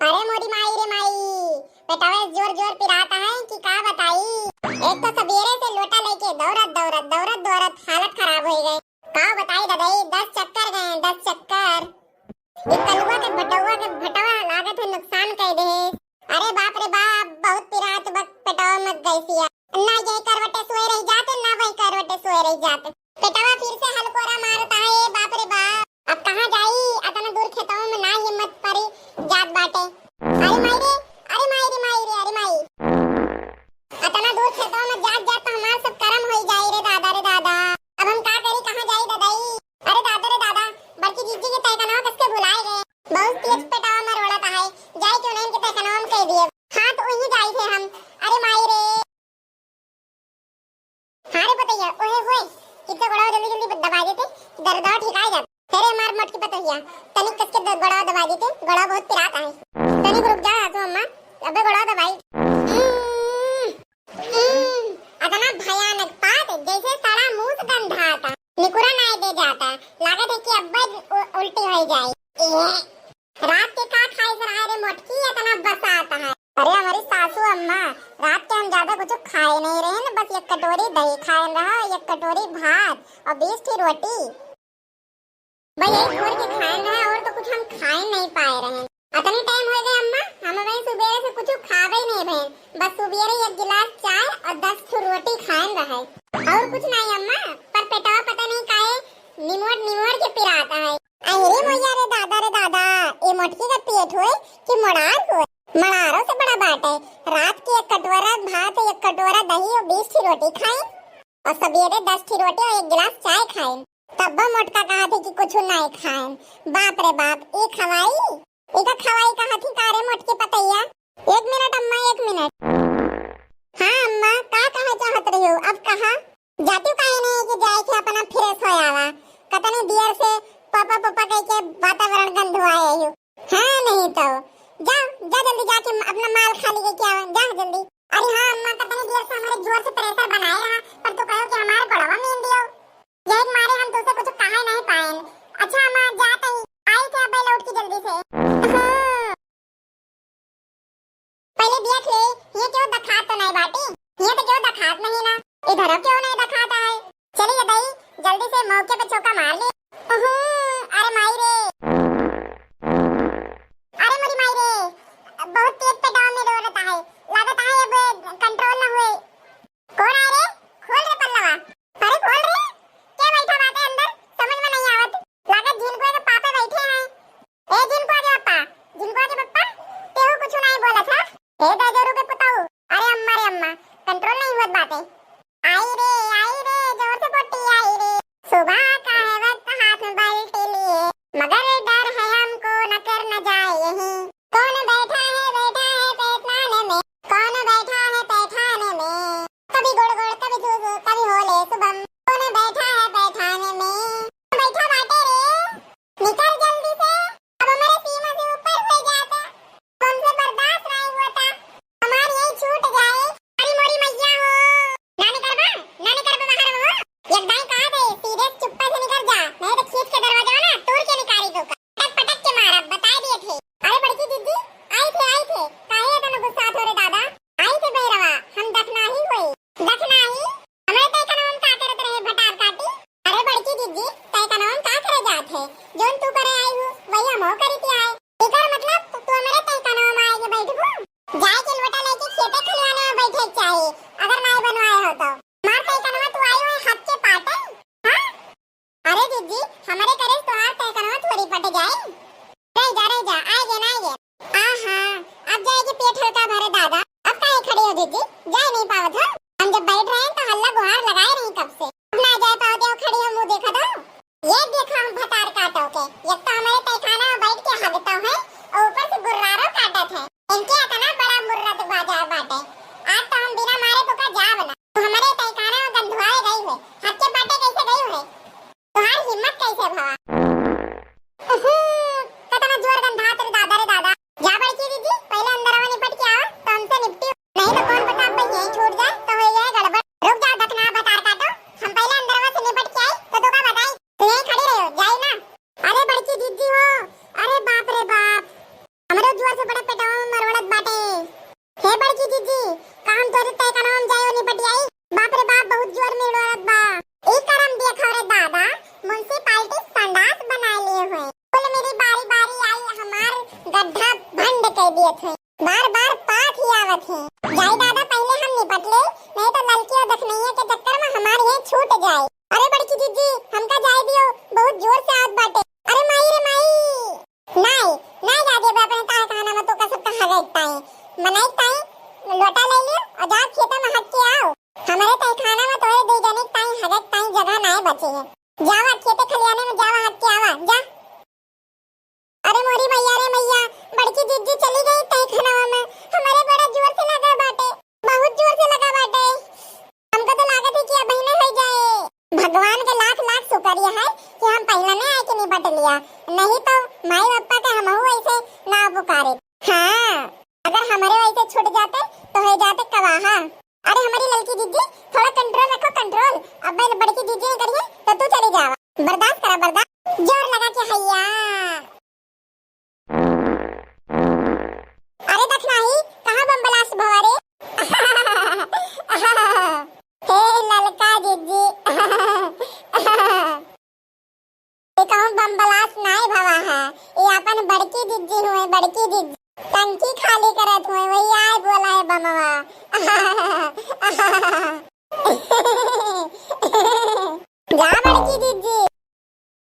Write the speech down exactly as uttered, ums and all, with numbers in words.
अरे मोरी माई रे माई, पेटवा जोर जोर पिरात है कि का बताई। एक तो सबेरे से लोटा लेके दौड़त दौड़त दौड़त दौड़त हालत खराब होइ गए। का बताई ददाई, दस चक्कर गए, दस चक्कर। ई कलुआ के भटौआ के भटवा लागत है नुकसान कर दे। अरे बाप रे बाप, बहुत पिरात बा पेटवा में गैसिया। ना ये करवटे सोए रह जाते, ना वही करवटे सोए रह जाते। पेटवा फिर से हलकोरा मारता है, ए बाप रे बाप। अब कहाँ जाई, अतना दूर खेतवा में ना हिम्मत परी जात बाटे। अरे माई रे, अरे माई रे, माई रे, अरे माई। अतना दूर खेतवा में जात जात तो हमार सब करम होई जाई रे दादा, रे दादा। अब हम का करी, कहाँ जाई ददाई? अरे दादा रे दादा, बड़की जीजी के तहकनवा कसके भुलाए गए। बहुत तेज पेटवा में रोड़त है, जाए क्यों नहीं इनके तहकनवा में कह दिए। हाँ तो वहीं जाई थे हम। अरे माई रे। हाँ रे पतैया, ओहे होए, कितना गोड़वा जल्दी जल्दी दबा देते, दर्द और ठिकाए जात। अरे हमार मोटकी पतैया, तनिक कसके द-, गोड़वा दबा देते, गोड़वा बहुत पिरात है। तनिक रुक जा सासू अम्मा, अबे गोड़वा दबाई। हम्म, हम्म, अतना भयानक पात, जैसे सड़ा मूस गंधाता, निकुरा नाय दे जाता, लागत है कि अब्बे उ-, उल्टी हो जाए। ए, रात के का खाए से रहा रे मोटकी, इतना बसात है? अरे हमारी सासू अम्मा, रात के हम ज्यादा कुछ खाए नहीं रहे न, बस एक कटोरी दही खाए रहा, एक कटोरी भात और बीस ठी रोटी, बस यही भर के खाए रहे और तो कुछ हम खाए नहीं पाए रहे। अतनी टाइम हो गए अम्मा, हम वही सुबेरे से कुछ खावे ही नहीं रहे, बस सुबेरे एक गिलास चाय और दस ठो रोटी खाए रहे और कुछ नहीं अम्मा, पर पेटवा पता नहीं काहे निमोट निमोट के पिराता है। अरे मोया रे दादा रे दादा, ए मोटकी का पेट होए कि मड़ार होए? मड़ारो से बड़ा बाटे। रात के एक कटोरा भात, एक कटोरा दही और बीस ठी रोटी खाए और सबेरे दस ठी रोटी और एक गिलास चाय खाए। तब वो मोटका कहा थे कि कुछ नहीं खाए। बाप रे बाप, ई खवाई, ई का खवाई कहा थी का रे मोटकी पतैया? एक मिनट अम्मा, एक मिनट। हाँ अम्मा, का कहा चाहत रही हो? अब कहा जातू काहे नहीं कि जाए के अपना फ्रेश हो आवा। कतने देर से पापा पापा कह के वातावरण गंधवाए हो। हाँ नहीं तो जा, जा जल्दी जाके अपना माल खाली करके आवा, जा जल्दी। अरे हाँ अम्मा, कतने देर से हमारे जोर से प्रेशर बनाए रहा, पर तू कहो कि हमारे गोड़वा मीन दियो। यही मारे हम तुझसे कुछ कहे नहीं पाए। अच्छा अम्मा, जाते ही आई थे अब लौट की जल्दी से। हाँ। पहले देख ले, ये क्यों दखात तो नहीं बाटी? ये तो क्यों दखात नहीं ना, इधर क्यों नहीं दखाता है? चली गई, जल्दी से मौके पे चौका मार ले। उहुं, अरे माई रे, अरे मोरी माई रे, बहुत तेज पे डाउन में दौड़ता है, लगता है अब कंट्रोल ना हुए। कौन आए रे? खोल रे पल्लवा। अरे खोल रे, के बैठा बाटे अंदर? समझ में नहीं आवत। लागत झिनकुआ के पापे बैठे हैं। ए झिनकुआ के पप्पा, झिनकुआ के पप्पा, तेहू कुछ नहीं बोलत है? ए गजरू के पुताऊ, अरे अम्मा रे अम्मा, कंट्रोल नहीं होत बाटे। आई रे, आई रे, जोर से पोटी आई रे। सुबह का है वक्त हाथ में बाल्टी लिए, मगर डर है हमको न कर न जाए यहीं। कौन बैठा है, बैठा है पैठान में, कौन बैठा है पैठान में? कभी गुड़ गुड़, कभी धू धू, कभी होले शुभम। कौन बैठा है पैठान में? बैठा बाटे रे, निकल जल्दी से, अब हमारे सीमा से ऊपर हो जाता। हमसे बर्दाश्त नहीं होता, हमार यही छूट जाए। अरे मोरी मैया हो, ना निकलबा, ना निकलबा बाहर हो। एक दाई कहा दे, सीधे चुप्पे से निकल जा, नहीं तो खींच के दरवाजा ना तोड़ के निकाली दूंगा। पटक पटक के मारब, बताए दिए थे। अरे बड़की दीदी, आई थे, आई थे, काहे इतना गुस्सा हो रे दादा? आई थे भैरवा, हम दखना ही होई। दखना ही? हमरे तय कनवा में का करत रहे भटार काटी? अरे बड़की दीदी, तय कनवा में का करे जात है? जोन तू करे आई हूँ, वही हमहू करी थी आए। एकर मतलब तू हमरे तय कनवा में आए के बैठबू? जाए के लोटा लेके खेते खलिहाने में बैठे के चाही, अगर नाई बनवाए हो तो। मार तय कनवा तू आई हुई हाथ के पाटन, हाँ? अरे दीदी, हमरे करे से तोहार तहकनवा थोड़ी पट जाई। रह जा, रह जा, आए गे ना आए गे। आहा, अब जाए के पेट हल्का भरे दादा। अब काहे खड़े हो दीदी? जाए नहीं पावत हो? हम जब बैठ रहे हैं तो हल्ला गुहार लगाए रही कब से। अब ना जाए पावत हो, खड़ी हो मुंह देखत हो। ये देखो हम भतार काटो के, एक तो हमारे तहखाना में बैठ के हगता है और ऊपर से गुर्रारो काटत है। इनके इतना बड़ा मुर्रत बाजार बाटे, आज तो हम बिना मारे तो का जाब ना। तू हमारे तहखाना में गंधुआए गई है, हच्चे पाटे कैसे गई है? तुहार हिम्मत कैसे भवा? उहुं, कतना जोर गंधात रे दादा, रे दादा। जा बड़की दीदी, पहले अंदरवा निपट के आवा, तो हमसे निपटी। नहीं तो कौन पता अब गड्ढा भंड कइ दियत हैं। बार बार पाथ ही आवत हैं। जाई दादा, पहिले हम निपट ले, नहीं तो ललकी और दखनैया के चक्कर में हमार ये छूट जाए। अरे बड़की जिज्जी, हमका जाए दियो, बहुत जोर से आवत बाटे। अरे माई रे माई। नाई, नाई जा देबे अपने तहखाना में, तो का सबका हगई ताई, मनई ताई, लोटा ले लियो और जा खेते में हग के आओ। हमारे तहखाना में तोरे दू जने ताई हगई ताई जगह नाई बची है। जावा खेते खलियाने में जावा, हग के आवा, जा। अरे मोरी मैया रे मैया, बड़की जिज्जी चली गई तहखाना में, हमारे बड़ा जोर से लगा बाटे, बहुत जोर से लगा बाटे। हमका तो लागत है कि अब ही न हो जाए। भगवान के लाख लाख शुक्रिया है कि हम पहला में आए के निपट लिया, नहीं तो माई पापा के हमहू ऐसे ना पुकारे। हाँ, अगर हमारे वैसे छूट जाते तो हो जाते कवाहा। अरे हमारी ललकी जिज्जी, थोड़ा कंट्रोल रखो, कंट्रोल। अब मैं बड़की जिज्जी ने करिए तो तू चली जावा। बर्दाश्त करा, बर्दाश्त। जोर लगा के हैया। अरे दखनाही, कहाँ बम ब्लास्ट भवा रे? हे ललका जिज्जी, ये कहूँ बम ब्लास्ट नाय भवा है, ये अपन बड़की जिज्जी हुए, बड़की जिज्जी टंकी खाली करत हुए, वही आए बोला है बमवा। जा बड़की जिज्जी,